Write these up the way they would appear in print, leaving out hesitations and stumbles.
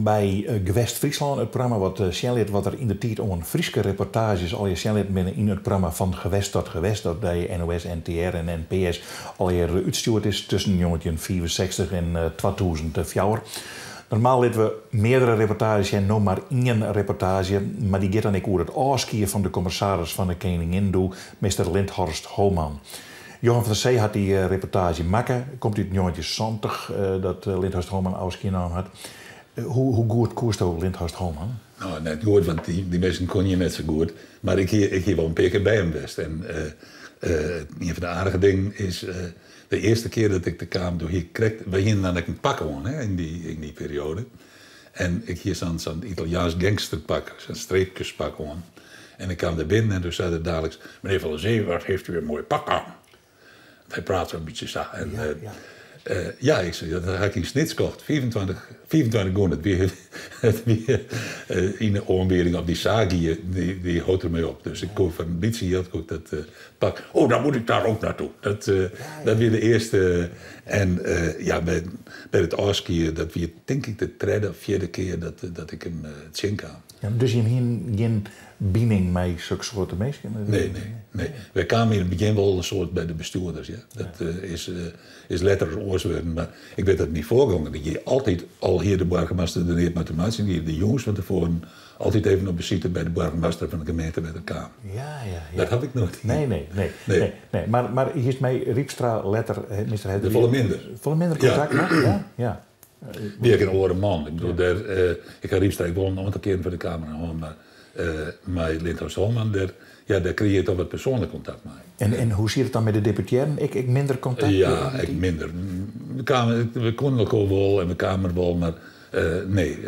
by Gewest Fryslân, it programma wat sjen lit wat der yndertiid oan Fryske reportaazjes allegear sjen litten binne yn it programma Van Gewest tot Gewest dat by NOS, NTR en NPS allegear útstjoerd is tusken 1965 en 2004. Normaal litte we meardere reportaazjes sjen, no mar ien reportaazje, mar dy giet dan ek oer it ôfskie fan de kommissaris fan de Keningin doe, meester Linthorst Homan. Johan van der Zee hat dy reportaazje makke, komt út 1970 dat Linthorst Homan ôfskie naam hat. Hoe goed koesto Linthorst Homan? No, net goed, want dy minsken koene je net sa goed. Mar ik hie, ik hie wol in pear kear by him west. En ien fan de aardige dingen is, de earste kear dat ik der kaam, doe hie ik krekt, wy hiene dan ek in pak oan, hè, yn dy perioade. En ik hie sa'n sa'n Italiaansk gangsterpak, sa'n streepkespak oan. En ik kaam dêr binnen en doe sei er daliks, Meneer Van der Zee, wat heeft u een mooi pak aan. Hy prate in bytsje sa. En, ja, ja. Ja, ik sei, dat ha ik yn Snits kocht. 25, 25 gûne. It wie yn de oanbieding op dy saak gie, dy hold der mei op. Dus ik koe foar in bytsje jild koe ik dat pak. Oh, dan moet ik daar ook naartoe. Dat wie de earste. En ja, by it ôfskie, dat wie tink ik de tredde of fjirde kear dat ik him tsjinkaam. Ja, dus jim hienen gjin bining mei soksoarte minsken? Nee, nee, nee. Wy kamen yn it begjin wol in soad by de bestjoerders, ja. Dat is letter oars wurden. Mar ik wit dat myn foargonger, dy gie altyd, al hie de boargemaster der neat mei te meitsjen, gie de jûns fan tefoaren altyd even op besite by de boargemaster fan de gemeente wêr't er kaam. Ja. Dat haw ik noait dien. Nee, nee, nee. Nee. Nee, mar hiest mei Rypstra letter, meester Heder... Folle minder. Folle minder kontakt noch? Ja? Ja. Wie ek in oare man. Ik bedoel, dêr, ik ha Rypstra ek wol in oantal kearen foar de kamera hân, mar mei Linthorst Homan, dêr, ja, dêr krige je toch wat persoanlik kontakt mei. En hoe siet it dan mei de deputearren? Ek minder kontakt? Ja, ek minder. We kamen, we koenen elkoar wol en we kamen der wol, mar nee,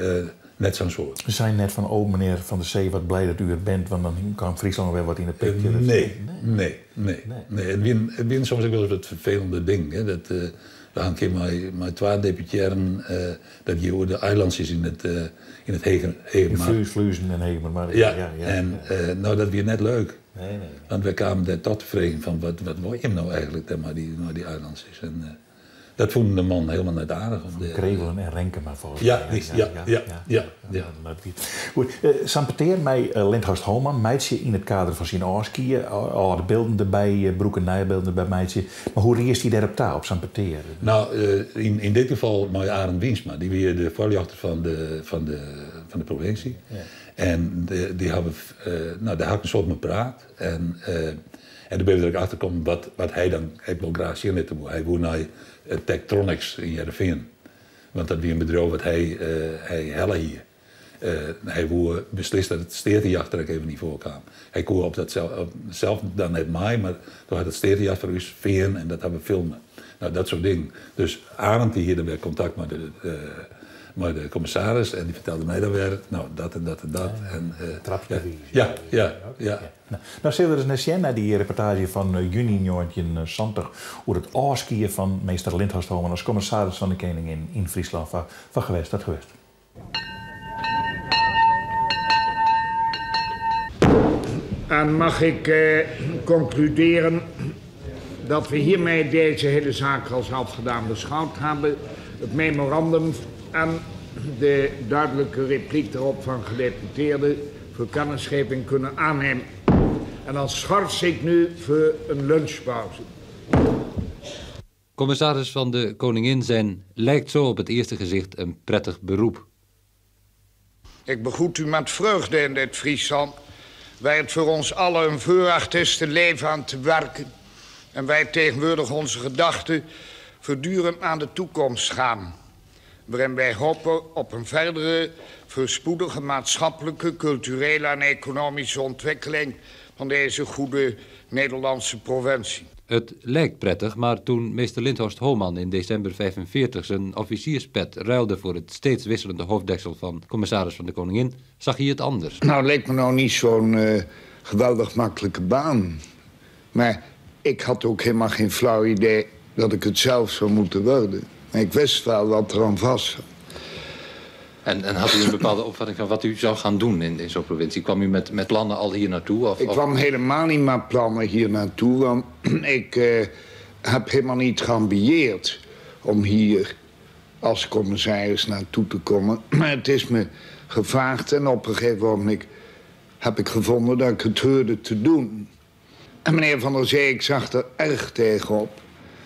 net sa'n soad. Se seinen net fan, oh menear Van der Zee, wat blij dat u er bent, want dan kaam Fryslân wer wat yn 'e picture. Nee, nee, nee, nee. It wienen soms ek wolris wat ferfelende dingen, hè. Dat, we ha in kear mei twa deputearren, dat gie oer de eilantsjes yn it, yn it Hegermar. Yn Fluezen en Hegermar, ja. Ja, en no, dat wie net leuk. Nee, nee. Want wy kamen dêr toch te freegjen fan, wat wol jim no eigentlik dêr mei dy eilantsjes? En dat fûnen de mannen hielendal net aardich. Van Krevelen en Renkema folgens my. Ja, ja, ja, ja. Goed, sa'n petear mei Linthorst Homan meitsje yn it kader fan syn ôfskie, âlde bylden derby brûke, nije bylden derby meitsje. Mar hoe rieist dy dêrop ta, op sa'n petear? No, yn dit gefal mei Arend Wynsma. Dy wie de foarljochter fan de, fan de, fan de provinsje. En dy hawwe, no, dêr ha ik in soad mei praat. En En doe binne we der ek achter kommen wat, wat hy dan ek wol graach sjen litte woe. Hy woe nei Tektronix yn Hearrenfean. Want dat wie in bedriuw wat hy, hy helle hie. Hy woe beslist dat it Steatejacht der ek even yn foarkaam. Hy koe op dat sels dan net mei, mar doe hat it Steatejacht foar ús fearn en dat ha we filme. No, dat soart dingen. Dus Arend dy hie dan wer kontakt mei de, mei de kommissaris en dy fertelde my dan wer, no, dat en dat en dat. En, Trapsgewiis. Ja, ja, ja. No sille we ris nei sjen nei dy reportaazje fan juny 1970 oer it ôfskie fan meester Linthorst Homan as kommissaris fan de Keningin yn Fryslân foar Van Gewest tot Gewest. En mag ik concluderen dat we hiermee deze hele zaak als afgedaan beschouwd hebben. Het memorandum en de duidelijke repliek daarop van gedeputeerden voor kennisgeving kunnen aannemen. En dan schors ik nu voor een lunchpauze. Commissaris van de Koningin zijn lijkt zo op het eerste gezicht een prettig beroep. Ik begroet u met vreugde in dit Friesland, waar het voor ons allen een voorrecht is te leven en te werken. En wij tegenwoordig onze gedachten voortdurend aan de toekomst gaan. Waarin wij hopen op een verdere, voorspoedige maatschappelijke, culturele en economische ontwikkeling van deze goede Nederlandse provincie. Het lijkt prettig, maar toen meester Linthorst Homan in december 45 zijn officierspet ruilde voor het steeds wisselende hoofddeksel van commissaris van de Koningin, zag hij het anders. Nou, het leek me nou niet zo'n geweldig makkelijke baan. Maar ik had ook helemaal geen flauw idee dat ik het zelf zou moeten worden. Maar ik wist wel wat er aan vast zat. En had u een bepaalde opvatting van wat u zou gaan doen in zo'n provincie? Kwam u met plannen al hier naartoe? Of, Ik of? kwam helemaal niet met plannen hier naartoe, want ik heb helemaal niet geambieerd om hier Als commissaris naartoe te komen. Maar het is me gevraagd en op een gegeven moment heb ik gevonden dat ik het hoorde te doen. En meneer Van der Zee, ik zag er erg tegenop.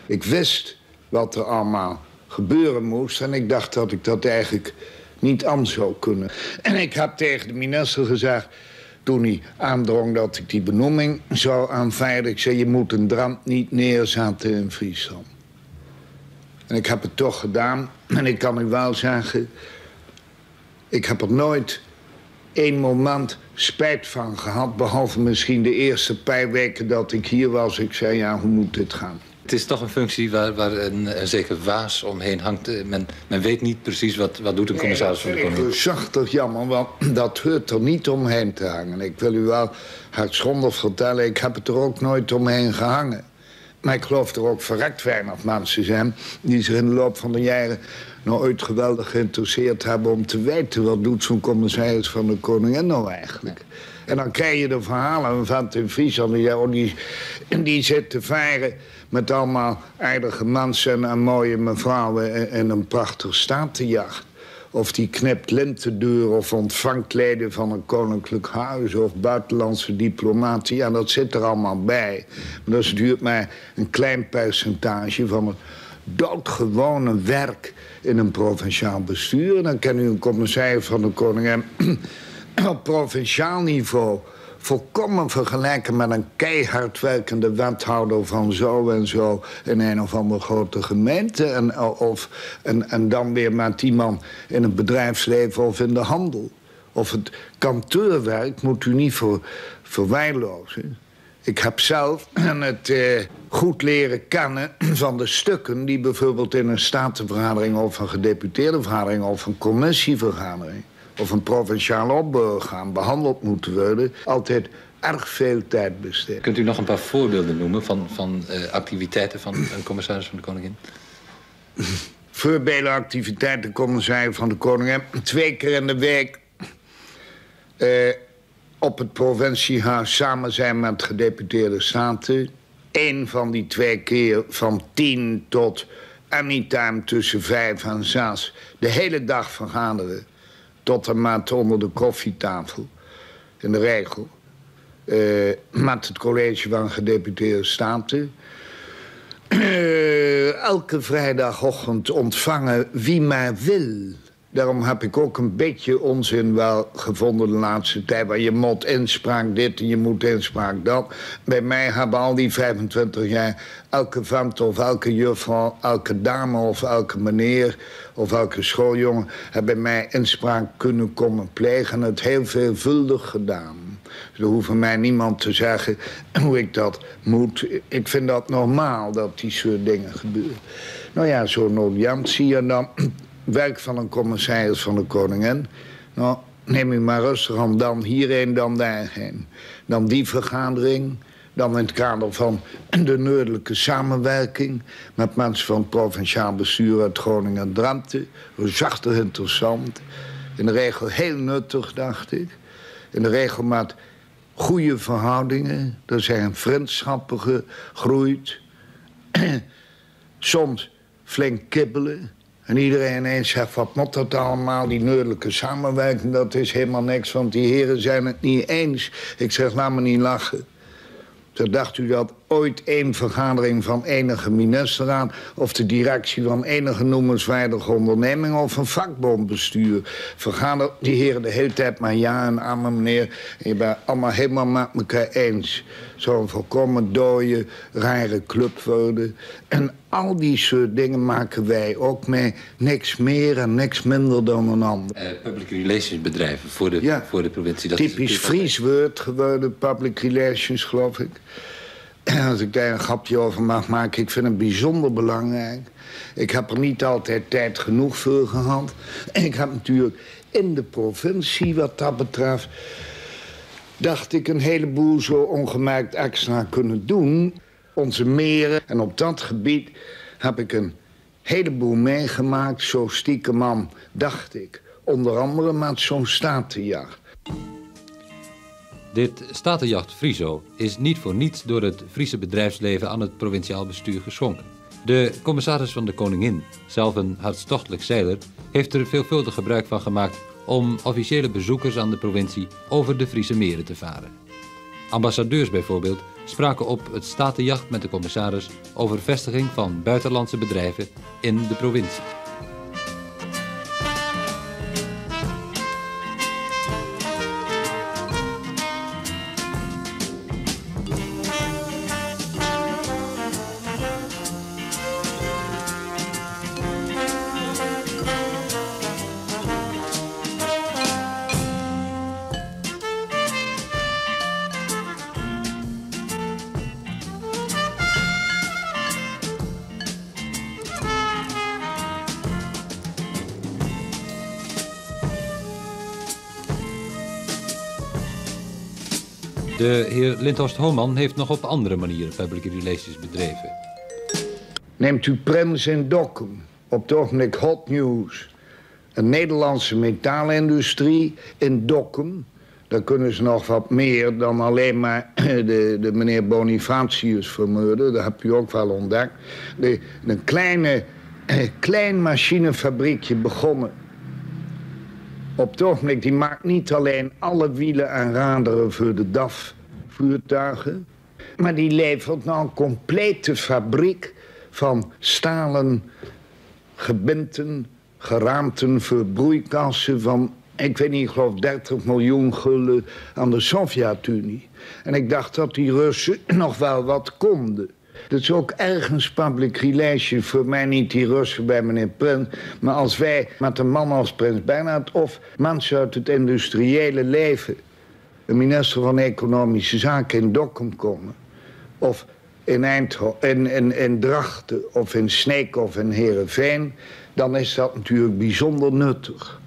Ik wist wat er allemaal gebeuren moest en ik dacht dat ik dat eigenlijk niet anders zou kunnen. En ik heb tegen de minister gezegd, toen hij aandrong dat ik die benoeming zou aanvaarden, ik zei, je moet een drand niet neerzetten in Friesland. En ik heb het toch gedaan. En ik kan u wel zeggen, ik heb er nooit één moment spijt van gehad, behalve misschien de eerste paar weken dat ik hier was. Ik zei, ja, hoe moet dit gaan? Het is toch een functie waar een zeker waas omheen hangt. Men weet niet precies wat doet een commissaris van de Nee, dat Koningin. vind ik zacht jammer, want dat hoort er niet omheen te hangen. Ik wil u wel hartsgrondig vertellen, ik heb het er ook nooit omheen gehangen. Maar ik geloof er ook verrekt weinig mensen zijn die zich in de loop van de jaren nog ooit geweldig geïnteresseerd hebben om te weten wat doet zo'n commissaris van de Koningin nou eigenlijk. En dan krijg je de verhalen van vent in Friesland die zegt, oh, die zit te varen met allemaal aardige mensen en mooie mevrouwen in een prachtig statenjacht. Of die knipt lintendeur of ontvangt leden van een koninklijk huis of buitenlandse diplomatie. Ja, dat zit er allemaal bij. Maar dat duurt maar een klein percentage van het doodgewone werk in een provinciaal bestuur. En dan kan u een commissaris van de Koningin op provinciaal niveau volkomen vergelijken met een keihard werkende wethouder van zo en zo in een of andere grote gemeente. En dan weer met die man in het bedrijfsleven of in de handel. Of het kantoorwerk moet u niet verwaarlozen. Ik heb zelf het goed leren kennen van de stukken die bijvoorbeeld in een statenvergadering of een gedeputeerde vergadering of een commissievergadering of een provinciaal opborgaan behandeld moeten worden, altijd erg veel tijd besteed. Kunt u nog een paar voorbeelden noemen van activiteiten van een commissaris van de Koningin? Voorbeelden activiteiten commissaris van de Koningin. 2 keer in de week op het provinciehuis samen zijn met gedeputeerde staten. 1 van die 2 keer van 10 tot anytime tussen 5 en 6. De hele dag vergaderen. Tot en met onder de koffietafel, in de regel. Met het college van gedeputeerde staten. Elke vrijdagochtend ontvangen wie maar wil. Daarom heb ik ook een beetje onzin wel gevonden de laatste tijd. Waar je moet inspraak dit en je moet inspraak dat. Bij mij hebben al die 25 jaar elke vent of elke juffrouw, elke dame of elke meneer of elke schooljongen hebben bij mij inspraak kunnen komen plegen en het heel veelvuldig gedaan. Dus er hoeft van mij niemand te zeggen hoe ik dat moet. Ik vind dat normaal dat die soort dingen gebeuren. Zo'n audiëntie en dan werk van een commissaris van de Koningin. Neem u maar rustig aan, dan hierheen, dan daarheen. Dan die vergadering, dan in het kader van de noordelijke samenwerking met mensen van het provinciaal bestuur uit Groningen en Drenthe. Reusachtig interessant. In de regel heel nuttig, dacht ik. In de regel met goede verhoudingen. Er zijn vriendschappen gegroeid. Soms flink kibbelen. En iedereen ineens zegt, wat moet dat allemaal, die noordelijke samenwerking, dat is helemaal niks, want die heren zijn het niet eens. Ik zeg, laat me niet lachen. Toen dacht u dat ooit één vergadering van enige ministerraad of de directie van enige noemenswaardige onderneming of een vakbondbestuur vergaderen die heren de hele tijd maar ja en amen, meneer. En je bent allemaal helemaal met elkaar eens. Zo'n volkomen dode, rare club worden. En al die soort dingen maken wij ook mee. Niks meer en niks minder dan een ander. Public relations bedrijven voor de provincie. Dat Typisch is natuurlijk Fries woord geworden, public relations, geloof ik. En als ik daar een grapje over mag maken, ik vind het bijzonder belangrijk. Ik heb er niet altijd tijd genoeg voor gehad. En ik heb natuurlijk in de provincie, wat dat betreft, dacht ik een heleboel zo ongemerkt extra kunnen doen. Onze meren. En op dat gebied heb ik een heleboel meegemaakt. Zo stiekem aan, dacht ik. Onder andere met zo'n statenjacht. Dit statenjacht Friso is niet voor niets door het Friese bedrijfsleven aan het provinciaal bestuur geschonken. De commissaris van de Koningin, zelf een hartstochtelijk zeiler, heeft er veelvuldig gebruik van gemaakt om officiële bezoekers aan de provincie over de Friese meren te varen. Ambassadeurs bijvoorbeeld spraken op het statenjacht met de commissaris over vestiging van buitenlandse bedrijven in de provincie. De heer Linthorst Homan heeft nog op andere manieren public relations bedreven. Neemt u Prins in Dokkum, op het ogenblik hot news. Een Nederlandse metaalindustrie in Dokkum. Daar kunnen ze nog wat meer dan alleen maar de meneer Bonifatius vermoorden. Dat heb u ook wel ontdekt. Een klein machinefabriekje begonnen. Op het ogenblik, die maakt niet alleen alle wielen en raderen voor de DAF-voertuigen, maar die levert nou een complete fabriek van stalen gebinten, geraamten voor broeikassen van, ik weet niet, ik geloof 30 miljoen gulden aan de Sovjet-Unie. En ik dacht dat die Russen nog wel wat konden. Dat is ook ergens public relation, voor mij niet die Russen bij meneer Prins, maar als wij met een man als Prins Bernhard of mensen uit het industriële leven, de minister van Economische Zaken in Dokkum komen, of in Eindhoven, in Drachten of in Sneek of in Heerenveen, dan is dat natuurlijk bijzonder nuttig.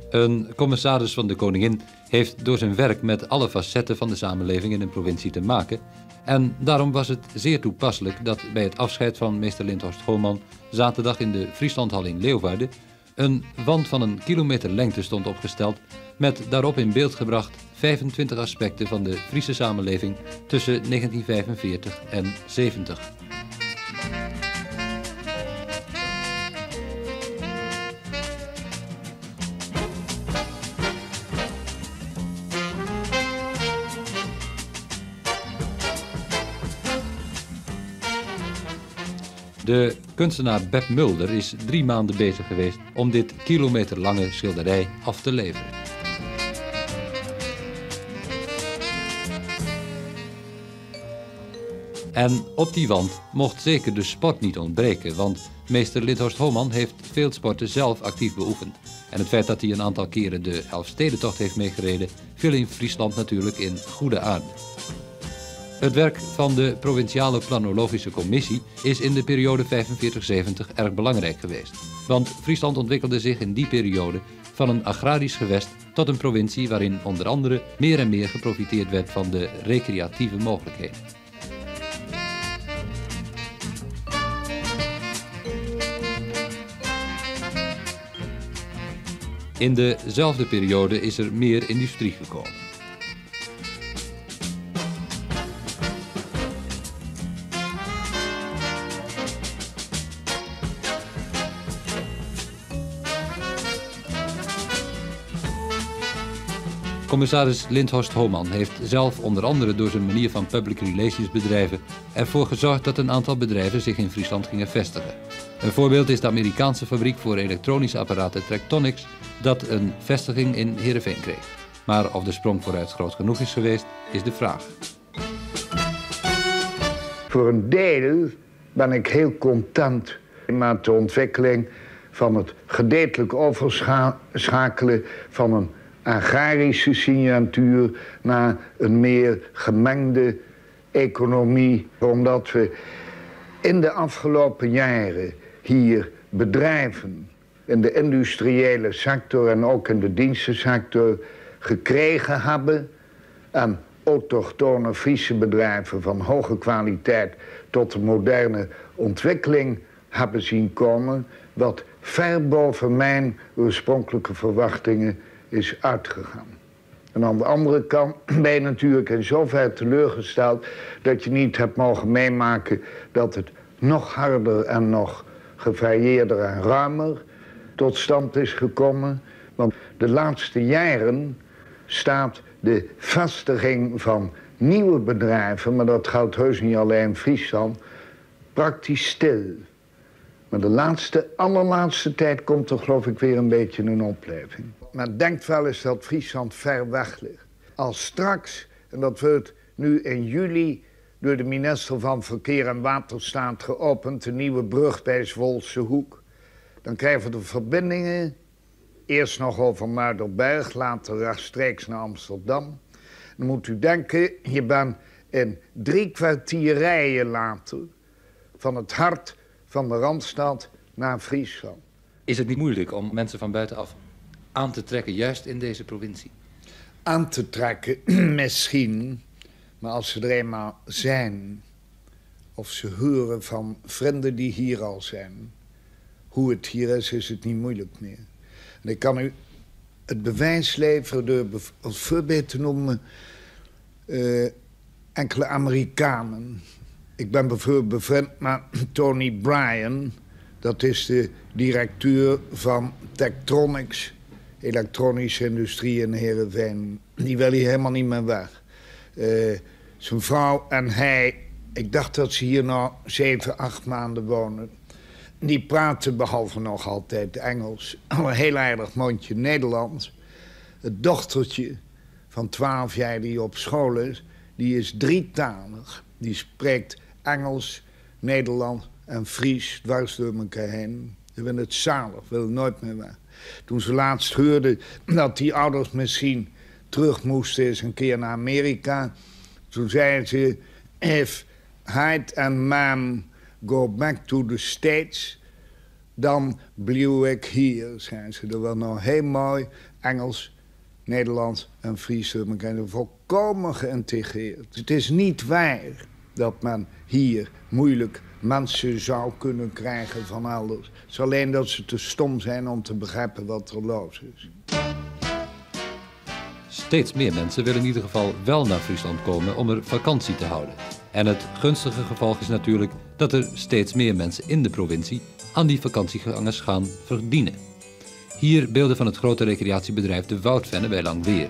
Een commissaris van de Koningin heeft door zijn werk met alle facetten van de samenleving in een provincie te maken. En daarom was het zeer toepasselijk dat bij het afscheid van meester Linthorst Homan zaterdag in de Frieslandhal in Leeuwarden een wand van een kilometer lengte stond opgesteld met daarop in beeld gebracht 25 aspecten van de Friese samenleving tussen 1945 en 70. De kunstenaar Beb Mulder is 3 maanden bezig geweest om dit kilometerlange schilderij af te leveren. En op die wand mocht zeker de sport niet ontbreken, want meester Linthorst Homan heeft veel sporten zelf actief beoefend. En het feit dat hij een aantal keren de Elfstedentocht heeft meegereden, viel in Friesland natuurlijk in goede aarde. Het werk van de Provinciale Planologische Commissie is in de periode 45-70 erg belangrijk geweest. Want Friesland ontwikkelde zich in die periode van een agrarisch gewest tot een provincie waarin onder andere meer en meer geprofiteerd werd van de recreatieve mogelijkheden. In dezelfde periode is er meer industrie gekomen. Commissaris Linthorst Homan heeft zelf onder andere door zijn manier van public relations bedrijven ervoor gezorgd dat een aantal bedrijven zich in Friesland gingen vestigen. Een voorbeeld is de Amerikaanse fabriek voor elektronische apparaten Tractronics, dat een vestiging in Heerenveen kreeg. Maar of de sprong vooruit groot genoeg is geweest, is de vraag. Voor een deel ben ik heel content met de ontwikkeling van het gedeeltelijk overschakelen van een agrarische signatuur naar een meer gemengde economie. Omdat we in de afgelopen jaren hier bedrijven in de industriële sector en ook in de dienstensector gekregen hebben en autochtone Friese bedrijven van hoge kwaliteit tot de moderne ontwikkeling hebben zien komen, wat ver boven mijn oorspronkelijke verwachtingen is uitgegaan. En aan de andere kant ben je natuurlijk in zoverre teleurgesteld dat je niet hebt mogen meemaken dat het Nog harder en nog gevarieerder en ruimer tot stand is gekomen. Want de laatste jaren staat de vestiging van nieuwe bedrijven, maar dat geldt heus niet alleen in Friesland, praktisch stil. Maar de laatste, allerlaatste tijd komt er geloof ik weer een beetje een opleving. Men denkt wel eens dat Friesland ver weg ligt. Als straks, en dat wordt nu in juli door de minister van Verkeer en Waterstaat geopend, de nieuwe brug bij Zwolse Hoek. Dan krijgen we de verbindingen, eerst nog over Muiderberg, later rechtstreeks naar Amsterdam. Dan moet u denken, je bent in 3 kwartier rijden later van het hart van de Randstad naar Friesland. Is het niet moeilijk om mensen van buitenaf aan te trekken, juist in deze provincie? Aan te trekken, misschien. Maar als ze er eenmaal zijn, of ze horen van vrienden die hier al zijn, hoe het hier is, is het niet moeilijk meer. En ik kan u het bewijs leveren door als voorbeeld te noemen, enkele Amerikanen. Ik ben bijvoorbeeld bevriend met Tony Bryan, dat is de directeur van Tektronix, elektronische industrie in Heerenveen. Die wil hier helemaal niet meer weg. Zijn vrouw en hij, ik dacht dat ze hier nou 7, 8 maanden wonen. Die praten behalve nog altijd Engels, al een heel aardig mondje Nederlands. Het dochtertje van 12 jaar die op school is, die is 3-talig. Die spreekt Engels, Nederlands en Fries dwars door elkaar heen. Ze vinden het zalig, willen nooit meer weg. Toen ze laatst hoorden dat die ouders misschien terug moesten eens een keer naar Amerika, toen zeiden ze, if Heit and Mem go back to the States, dan blijf ik hier, zeiden ze. Dat was nou heel mooi Engels, Nederlands en Fries door elkaar volkomen geïntegreerd. Het is niet waar dat men hier moeilijk mensen zou kunnen krijgen van elders. Het is alleen dat ze te stom zijn om te begrijpen wat er los is. Steeds meer mensen willen in ieder geval wel naar Friesland komen om er vakantie te houden. En het gunstige gevolg is natuurlijk dat er steeds meer mensen in de provincie aan die vakantiegangers gaan verdienen. Hier beelden van het grote recreatiebedrijf De Woudfennen bij Langweer.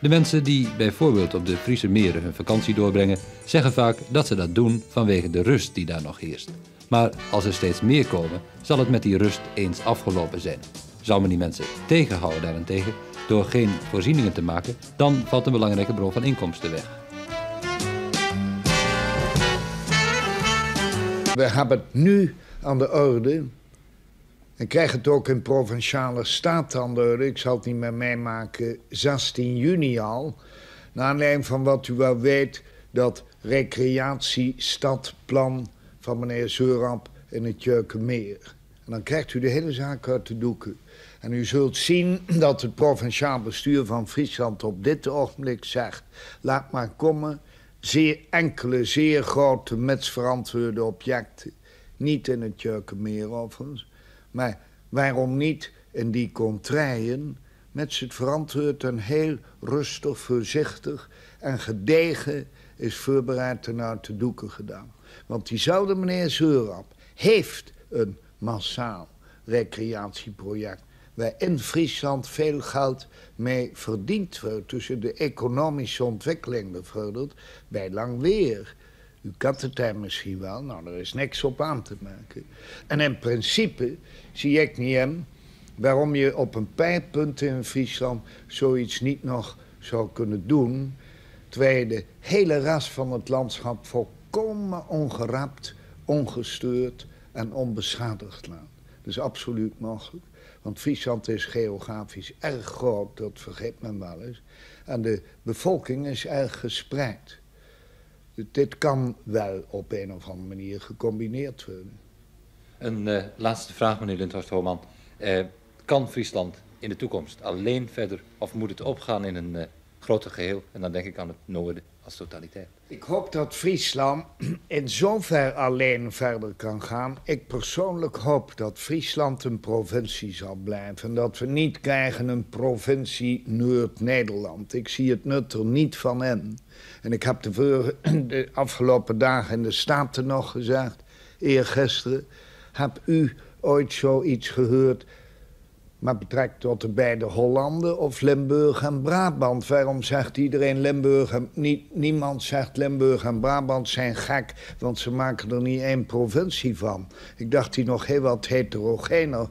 De mensen die bijvoorbeeld op de Friese meren hun vakantie doorbrengen, zeggen vaak dat ze dat doen vanwege de rust die daar nog heerst. Maar als er steeds meer komen, zal het met die rust eens afgelopen zijn. Zou men die mensen tegenhouden daarentegen door geen voorzieningen te maken, dan valt een belangrijke bron van inkomsten weg. We hebben het nu aan de orde en krijgen het ook in provinciale staten aan de orde. Ik zal het niet meer meemaken, 16 juni al. Naar aanleiding van wat u wel weet, dat recreatiestadplan van meneer Zeurab in het Tjeukemeer. En dan krijgt u de hele zaak uit de doeken. En u zult zien dat het provinciaal bestuur van Friesland op dit ogenblik zegt, laat maar komen, zeer enkele, zeer grote, metsverantwoorde objecten. Niet in het Tjeukemeer overigens, maar waarom niet in die contraien, met het verantwoord en heel rustig, voorzichtig en gedegen is voorbereid en uit de doeken gedaan. Want diezelfde meneer Zeurab heeft een massaal recreatieproject waar in Friesland veel geld mee verdiend wordt, tussen de economische ontwikkeling bevorderd, bij Langweer. U kent het daar misschien wel, nou, er is niks op aan te merken. En in principe zie ik niet in waarom je op een paar punten in Friesland zoiets niet nog zou kunnen doen, terwijl je de hele rest van het landschap volkomen ongerapt, ongestoord en onbeschadigd laat. Dat is absoluut mogelijk. Want Friesland is geografisch erg groot, dat vergeet men wel eens. En de bevolking is erg gespreid. Dit kan wel op een of andere manier gecombineerd worden. Een laatste vraag, meneer Linthorst Homan. Kan Friesland in de toekomst alleen verder of moet het opgaan in een groter geheel? En dan denk ik aan het noorden als totaliteit. Ik hoop dat Friesland in zover alleen verder kan gaan. Ik persoonlijk hoop dat Friesland een provincie zal blijven. En dat we niet krijgen een provincie Noord-Nederland. Ik zie het nut er niet van in. En ik heb de afgelopen dagen in de Staten nog gezegd, Eergisteren, heb u ooit zoiets gehoord met betrekking tot de beide Hollanden of Limburg en Brabant? Waarom zegt iedereen Limburg en niet, niemand zegt Limburg en Brabant zijn gek, want ze maken er niet één provincie van. Ik dacht die nog heel wat heterogener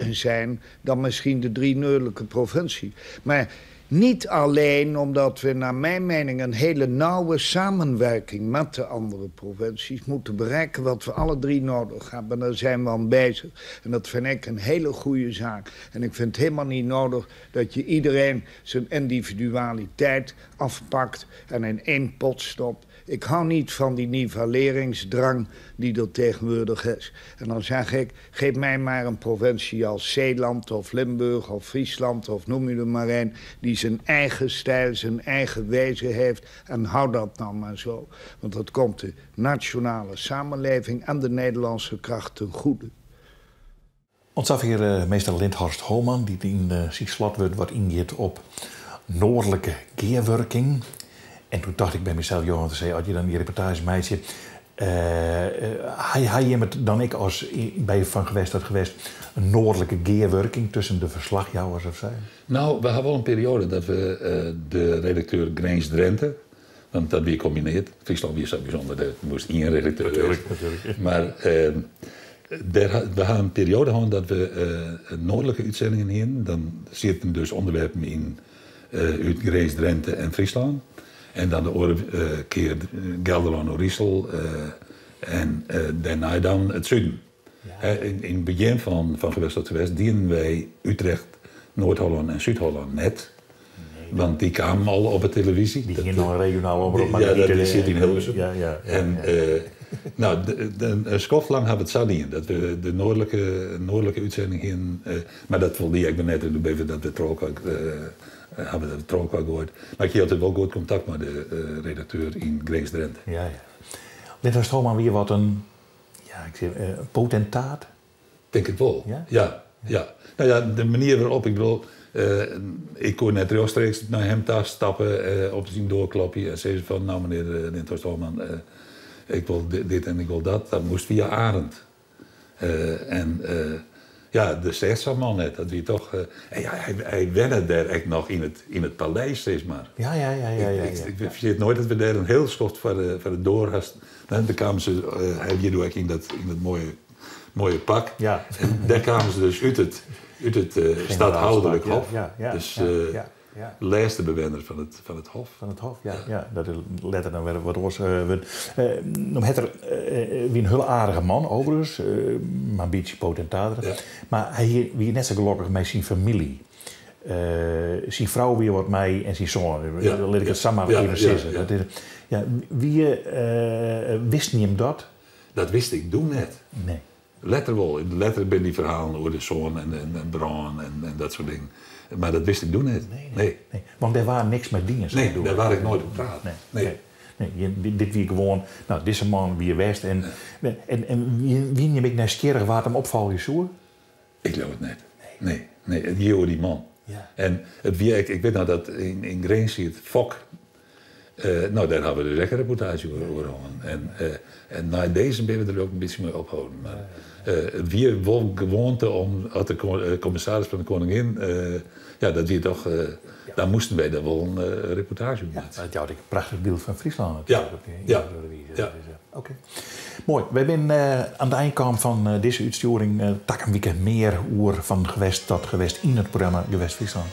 zijn dan misschien de drie noordelijke provincies. Maar niet alleen omdat we naar mijn mening een hele nauwe samenwerking met de andere provincies moeten bereiken wat we alle drie nodig hebben. Daar zijn we aan bezig. En dat vind ik een hele goede zaak. En ik vind het helemaal niet nodig dat je iedereen zijn individualiteit afpakt en in één pot stopt. Ik hou niet van die nivelleringsdrang die er tegenwoordig is. En dan zeg ik, geef mij maar een provincie als Zeeland of Limburg of Friesland of noem je er maar een, die zijn eigen stijl, zijn eigen wezen heeft. En hou dat nou maar zo. Want dat komt de nationale samenleving en de Nederlandse kracht ten goede. Oant safier meester Linthorst Homan, dy't yn syn slotwurd wat yngiet op noardlike gearwurking. En toen tocht ik by mysels, Johan te sei, as je dan dy reportaazje meitsje, ha jim it dan ek as by Van Gewest tot Gewest in noardlike gearwurking tusken de ferslachjouwers of sa? No, we hawwe wol in perioade dat we de redakteur Grins Drenthe, want dat wie kombinearre. Fryslân wie sa bysûnder, dêr moast ien redakteur Natuerlik. Mar we hawwe in perioade hân dat we noardlike útsendingen hiene. Dan sieten dus ûnderwerpen yn út Grins, Drenthe en Fryslân. En dan de oare kear Gelderlân, Oerisel en dêrnei dan it suden. Yn it begjin fan Gewest tot Gewest dienen wy Utrecht, Noard-Hollân en Súd-Hollân net. Want dy kamen al op de televyzje. Dy hiene noch in regionale omrop, mar Ja, dy dat sit yn Hilversum. En no, in skoftlang hawwe we it sa dien, dat we de noardlike útsending hiene. Mar dat foldie ek net en doe binne we dat wer troch hawwe we dat troch goaid. Mar ik hie altyd wol goed kontakt mei de redakteur yn Grins-Drenthe. Ja. Linthorst Homan wie wat in, ja, ik sis, potentaat? Tink it wol. Ja? Ja. No ja, de manier wêrop't, ik bedoel, ik koe net rjochtstreeks nei him ta stappe, op syn doar klopje en sizze fan, no menear Linthorst Homan, ik wol dit en ik wol dat. Dat moast fia Arend. En ja, de seach sa'n man net. Dat wie toch. En ja, hy wenne dêr ek noch yn it paleis, sis mar. Ik ferjit noait dat we dêr in hiel skoft foar de doar hast. Dan kamen se, hy wie doe ek yn dat moaie pak. En dêr kamen se dus út it stadhouderlik hof. Dus de lêste bewenner fan it hof. Fan it hof, ja. Dat is letter dan wer wat oars wurden. No hat er wie in hiele aardige man, overigens, mar in bytsje potentaat. Mar hy wie net sa gelokkich mei syn famylje. Syn frou wie wat mei en syn soan. Lit ik it sa mar even sizze. Dat is, ja, wie wisten jim dat? Dat wist ik doe net. Nee. Letter wol. Letter binne dy ferhalen oer de soan en brân en dat soarte dingen. Mar dat wist ik doe net. Nee. Nee. Nee. Want dêr waard niks mei dien. Nee, dêr waard ek noait oer praat. Nee. Nee. Nee, dit wie gewoan, no, dizze man wie west en wiene jim ek nijsgjirrich wa't him opfolgje soe? Ik leau it net. Nee, nee, it gie oer dy man. En it wie ek, ik wit noch dat yn Grins siet Fok. No, dêr hawwe we dus ek in reportaazje oer hân. En nei dizze binne we der ek in bytsje mei opholden. Mar it wie wol gewoante om, as de kommissaris fan de Koningin, ja, dat wie toch, dan moasten wy dêr wol in reportaazje oer meitsje. Ja, dat jout ek in prachtich byld fan Fryslân natuerlik. Ja. Op dy wize. Dus, oké. Moai, wy binne oan it ein kaam fan dizze útstjoering. Takom wike mear oer Fan Gewest tot Gewest yn it programma Gewest Fryslân.